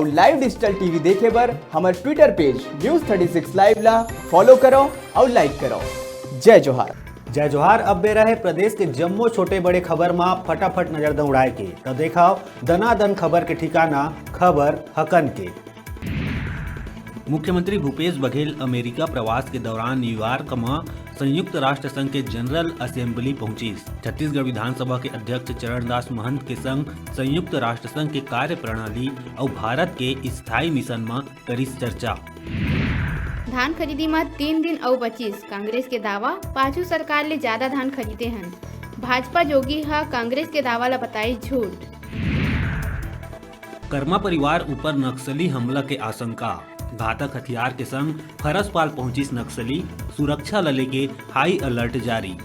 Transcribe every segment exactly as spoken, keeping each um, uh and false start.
Live digital T V देखे बर हमर Twitter page News thirty six Live ला follow करो और like करो। जय जोहार। जय जोहार। अब बेरा हे प्रदेश के जम्मो छोटे बड़े खबर मा फटाफट नजर दौड़ाए के। त देखाव दनादन खबर के ठिकाना, खबर हकन के। मुख्यमंत्री भूपेश बघेल अमेरिका प्रवास के दौरान न्यूयॉर्क म संयुक्त राष्ट्र संघ के जनरल असेंबली पहुंचिस। छत्तीसगढ़ विधानसभा के अध्यक्ष चरणदास महंत के संग संयुक्त राष्ट्र संघ के कार्यप्रणाली अउ भारत के स्थायी मिशन म करिस चर्चा। धान खरीदी म तीन दिन अउ बचिस, कांग्रेस के दावा, पाछू सरकार ले जादा धान खरीदे हन। भाजपा जोगी ह कांग्रेस के दावा ल बताई झूठ। कर्मा परिवार ऊपर नक्सली हमला के आशंका, घातक हथियार के संग फरसपाल पहुंचिस नक्सली, सुरक्षा ल लेके हाई अलर्ट जारी।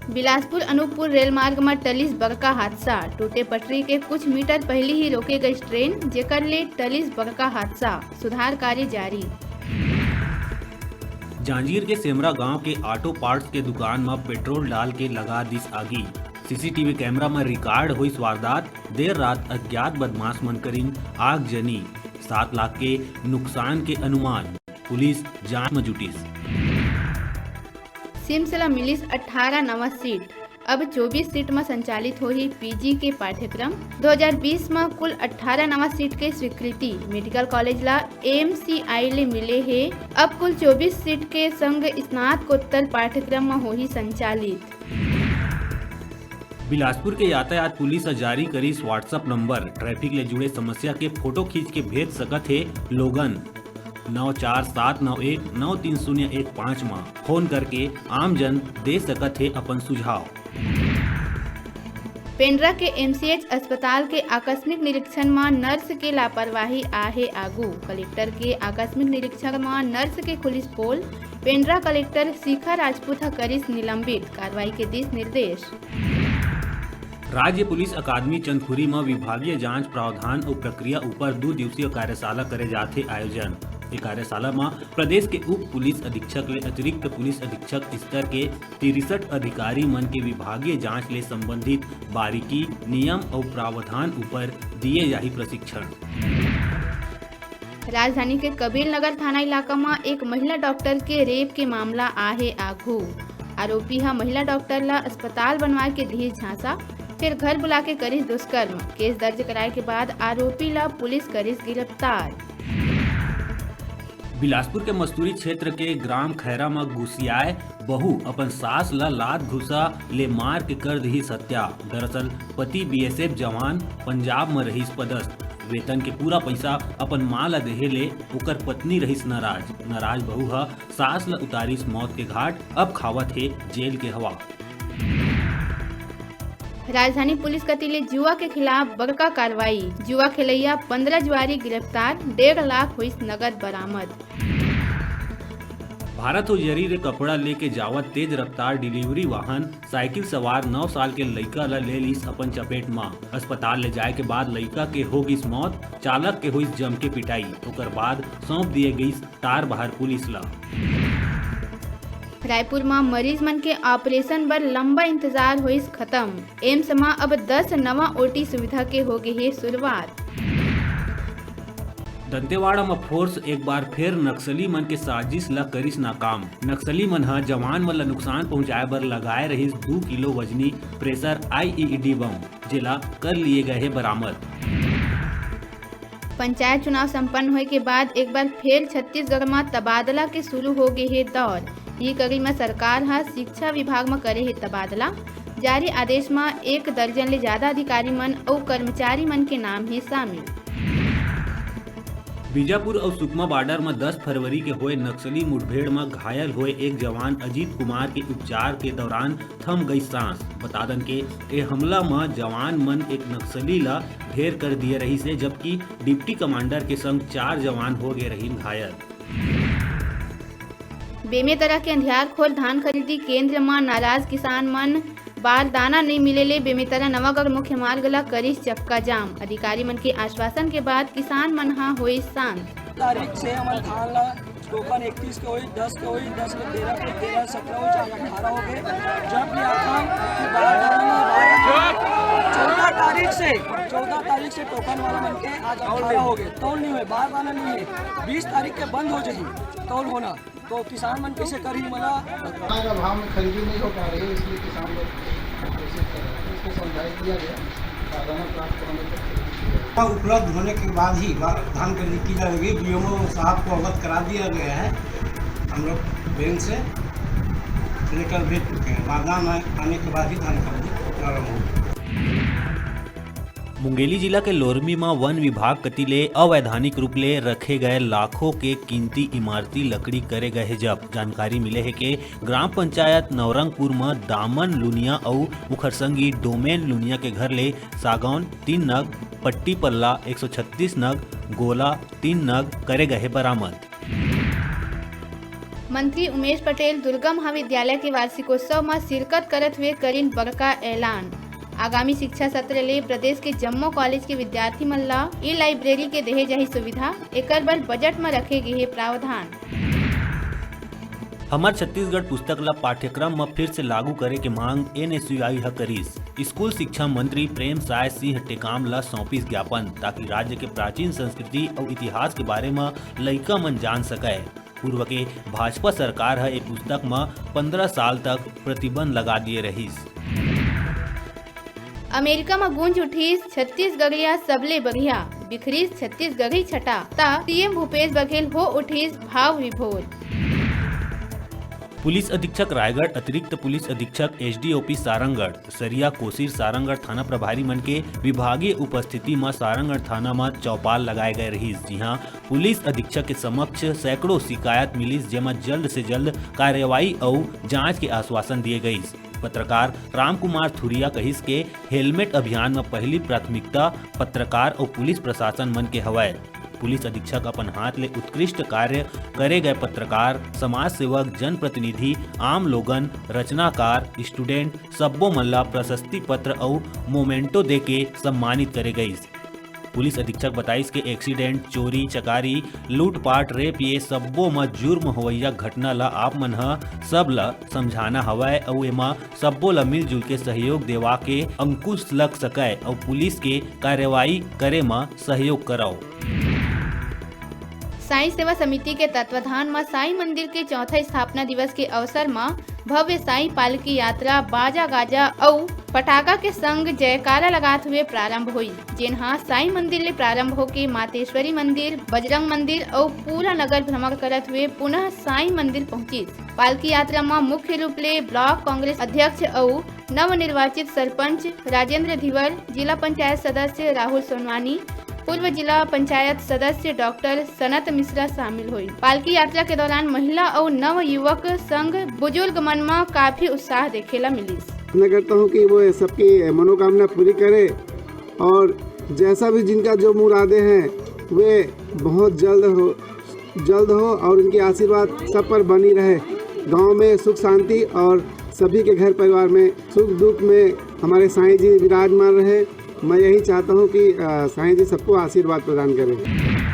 बिलासपुर अनूपपुर रेलमार्ग म टलिस बड़का हादसा, टूटे पटरी के कुछ मीटर पहिली ही रोके गइस ट्रेन, जेकर ले टलिस बड़का हादसा, सुधार कार्य जारी। जांजगीर के सेमरा गांव के ऑटो पार्ट्स के दुकान म पेट्रोल डाल के लगा दिस आगी। सीसीटीवी कैमरा म रिकॉर्ड होइस वारदात, देर रात अज्ञात बदमाश मन करिन आगजनी, सात लाख के नुकसान के अनुमान, पुलिस जांच म जुटिस। सिम्स ल मिलिस अट्ठारह नवा सीट, अब चौबीस सीट म संचालित होही पीजी के पाठ्यक्रम। दो हज़ार बीस म कुल अट्ठारह नवा सीट के स्वीकृति, मेडिकल कॉलेज ला एएमसीआई ले मिले हे। अब कुल चौबीस सीट के संग स्नातकोत्तर पाठ्यक्रम म होही संचालित। बिलासपुर के यातायात पुलिस ह जारी करिस WhatsApp नंबर, ट्रैफिक ले जुड़े समस्या के फोटो खींच के भेज सकत हे लोगन। नौ चार सात नौ एक नौ तीन शून्य एक पाँच म फोन करके आमजन दे सकत हे अपन सुझाव। पेंड्रा के एमसीएच अस्पताल के आकस्मिक निरीक्षण म नर्स के लापरवाही आहे आगू। कलेक्टर के आकस्मिक निरीक्षण म नर्स के खुलिस पोल। पेंड्रा कलेक्टर शिखा राजपूत ह करिस निलंबित, कार्रवाई के दिस निर्देश। राज्य पुलिस अकादमी चंदखुरी म विभागीय जांच प्रावधान अउ प्रक्रिया ऊपर दू दिवसीय कार्यशाला करे जात हे आयोजन। ए कार्यशाला म प्रदेश के उप पुलिस अधीक्षक ले अतिरिक्त पुलिस अधीक्षक स्तर के तिरसठ अधिकारी मन के विभागीय जांच ले संबंधित बारीकी, नियम अउ प्रावधान ऊपर दिए जाही प्रशिक्षण। राजधानी के कबीर नगर थाना इलाका म एक महिला डॉक्टर के रेप के मामला आहे आघू। आरोपी ह महिला डॉक्टर ला अस्पताल बनवा के दिहिस झांसा, फिर घर बुला के करिस दुष्कर्म। केस दर्ज कराए के बाद आरोपी ला पुलिस करिस गिरफ्तार। बिलासपुर के मस्तूरी क्षेत्र के ग्राम खैरा म गुसियाए बहू अपन सास ल लात घुसा ले मार के कर दिहिस हत्या। दरअसल पति बीएसएफ जवान पंजाब म रहिस पदस्थ। वेतन के पूरा पइसा अपन मां ल देहे ले ओकर पत्नी रहिस नाराज। नाराज बहू ह सास ल उतारिस मौत के घाट, अब खावत हे जेल के हवा। राजधानी पुलिस कति ले जुआ के खिलाफ बड़का कार्रवाई, जुआ खेलैया पंद्रह जुआरी गिरफ्तार, डेढ़ लाख होइस नगद बरामद। भारत अउ जरी ले कपड़ा लेके जावत तेज रफ्तार डिलीवरी वाहन साइकिल सवार नौ साल के लइका ल ले लिस अपन चपेट म। अस्पताल ले जाए के बाद लइका के हो गिस मौत, चालक के होइस जम के पिटाई। ओकर बाद सौंप दिए गइस तारबहार पुलिस ल। रायपुर म मरीज मन के ऑपरेशन बर लंबा इंतजार होइस खत्म। एम्स म अब दस नवा ओटी सुविधा के हो गे हे शुरुआत। दंतेवाड़ा म फोर्स एक बार फेर नक्सली मन के साजिश ल करिस नाकाम। नक्सली मन ह जवान मन ल नुकसान पहुंचाए बर लगाए रहिस दू किलो वजनी प्रेशर आईईडी बम, जेला कर लिए गए हे बरामद। पंचायत चुनाव संपन्न होए के बाद एक बार फेर छत्तीसगढ़ म तबादला के शुरू हो गे हे दौर। ई कड़ी म सरकार ह शिक्षा विभाग म करे हे तबादला। जारी आदेश म एक दर्जन ले जादा अधिकारी मन अउ कर्मचारी मन के नाम हे शामिल। बीजापुर अउ सुकमा बॉर्डर म दस फरवरी के होए नक्सली मुठभेड़ म घायल होए एक जवान अजीत कुमार के उपचार के दौरान थम गई सांस। बता दन के ए हमला म जवान मन एक नक्सली ल ढेर कर दिए रहिस हे, जबकि डिप्टी कमांडर के संग चार जवान हो गए रहिन घायल। बेमेतरा के अंधियारखोर धान खरीदी केंद्र म नाराज किसान मन बारदाना नइ मिले ले बेमेतरा नवागढ़ मुख्य मार्ग ल करिस चक्का जाम। अधिकारी मन के आश्वासन के बाद किसान मन ह होइस शांत। तारीख से हमन धान ला टोकन इकतीस के होई, दस के होई, दस के तेरह के, तेरह सत्रह हो, चाहे अठारह हो गए। जब भी आप हम कि बार बार में बारह, चौदह तारीख से, चौदह तारीख से टोकन वाला मन के आज अठारह हो गए, तौल नहीं हुए, बार बार नहीं है, बीस तारीख के बंद हो जाही तौल होना। तो किसान मन कैसे करी मला? सरकार अभाव में खरीदी नहीं हो पा रही है, इसलिए किसान लोग कोशिश कर रहे हैं। इसको समझाई दिया गया, साधना प्राप्त होने तक खरीदी की जाएगी। उपलब्ध होने के बाद ही बा-, धान खरीदी की जाएगी। बीएमओ साहब को अवगत करा दिया गया है। हम लोग बैंक से लेटर भेज चुके हैं। बारदान आ-, आने के बाद ही धान खरीदी प्रारंभ होगी। मुंगेली जिला के लोरमी म वन विभाग कति ले अवैधानिक रूप ले रखे गए लाखों के कीमती इमारती लकड़ी करे गए हे जब्त। जानकारी मिले हे के ग्राम पंचायत नवरंगपुर म दामन लुनिया अउ उखर संगी डोमेन लुनिया के घर ले सागौन तीन नग, पट्टी पल्ला एक सौ छत्तीस नग, गोला तीन नग करे गए हे बरामद। मंत्री उमेश पटेल दुर्गा महाविद्यालय के वार्षिकोत्सव म शिरकत करत हुए करिन बड़का ऐलान। आगामी शिक्षा सत्र ले प्रदेश के जम्मो कॉलेज के विद्यार्थी मन ला ई लाइब्रेरी के देहे जाही सुविधा। एकर बर बजट म रखे गे हे प्रावधान। हमर छत्तीसगढ़ पुस्तक ल पाठ्यक्रम म फिर से लागू करे के मांग एनएसयूआई ह करिस। स्कूल शिक्षा मंत्री प्रेम साय सिंह टेकाम ल सौंपिस ज्ञापन, ताकि राज्य के प्राचीन संस्कृति अउ इतिहास के बारे म लइका मन जान सकय। पूर्व के भाजपा सरकार ह ए पुस्तक म पंद्रह साल तक प्रतिबंध लगा दिए रहिस। अमेरिका म गूंज उठिस छत्तीसगढ़िया सबले बढ़िया, बिखरिस छत्तीसगढ़ी छटा, त सीएम भूपेश बघेल हो उठिस भाव विभोर। पुलिस अधीक्षक रायगढ़, अतिरिक्त पुलिस अधीक्षक एसडीओपी सारंगढ़, सरिया कोसीर सारंगढ़ थाना प्रभारी मन के विभागीय उपस्थिति म सारंगढ़ थाना म चौपाल लगाए गए रहिस, जिहां पुलिस अधीक्षक के समक्ष सैकड़ों शिकायत मिलिस, जेमा जल्द से जल्द कार्रवाई अउ जांच के आश्वासन दिए गइस। पत्रकार रामकुमार थुरिया कहिस के हेलमेट अभियान म पहली प्राथमिकता पत्रकार अउ पुलिस प्रशासन मन के हवय। पुलिस अधीक्षक अपन हाथ ले उत्कृष्ट कार्य करे गए पत्रकार, समाज सेवक, जनप्रतिनिधि, आम लोगन, रचनाकार, स्टूडेंट, सब्बो मन ला प्रशस्ति पत्र अउ मोमेंटो दे के सम्मानित करे गइस। पुलिस अधीक्षक बताइस के एक्सीडेंट, चोरी, चकारी, लूटपाट, रेप, ये सब्बो म जुर्म होवइया घटना ला आप मन ह सब ला समझाना हवय अउ एमा सब्बो ला मिलजुल के सहयोग देवा के अंकुश लग सकय अउ पुलिस के कार्रवाई करे म सहयोग करव। साईं सेवा समिति के तत्वाधान म साईं मंदिर के चौथा स्थापना दिवस के अवसर म भव्य साईं पालकी यात्रा बाजा गाजा अउ पटाखा के संग जयकारा लगात हुए प्रारंभ होई, जेन हा साईं मंदिर ले प्रारंभ होके मातेश्वरी मंदिर, बजरंग मंदिर अउ पूरा नगर भ्रमण करत हुए पुनः साईं मंदिर पहुंचिस। पालकी यात्रा म मुख्य रूप ले ब्लॉक कांग्रेस अध्यक्ष अउ नवनिर्वाचित सरपंच राजेंद्र धीवर, जिला पंचायत सदस्य राहुल सोनवानी, पूर्व जिला पंचायत सदस्य डॉक्टर सनत मिश्रा शामिल होई। पालकी यात्रा के दौरान महिला अउ नव युवक संग बुजुर्ग मन म काफी उत्साह देखे ला मिलिस। प्रार्थना करता हूँ कि वो सबकी मनोकामना पूरी करे और जैसा भी जिनका जो मुरादे हैं वे बहुत जल्द हो, जल्द हो और उनके आशीर्वाद सब पर बनी रहे। गांव में सुख शांति और सभी के घर परिवार में सुख दुख में हमारे साईं जी विराजमान रहे। मैं यही चाहता हूँ कि, अ, साईं जी सबको आशीर्वाद प्रदान करें।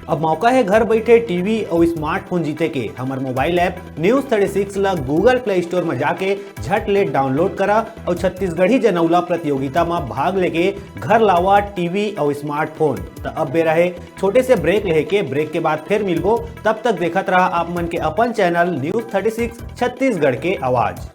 अब मौका है घर बैठे टीवी और स्मार्टफोन जीते के। हमर mobile app news thirty six ला Google Play Store में जाके झट ले डाउनलोड करा और छत्तीसगढ़ी जनौला प्रतियोगिता में भाग लेके घर लावा टीवी और स्मार्टफोन। त अब बेरा है छोटे से ब्रेक लेके, ब्रेक के बाद फिर मिलबो। तब तक देखत रहा आप मन के अपन channel news thirty six Chhattisgarh के आवाज़।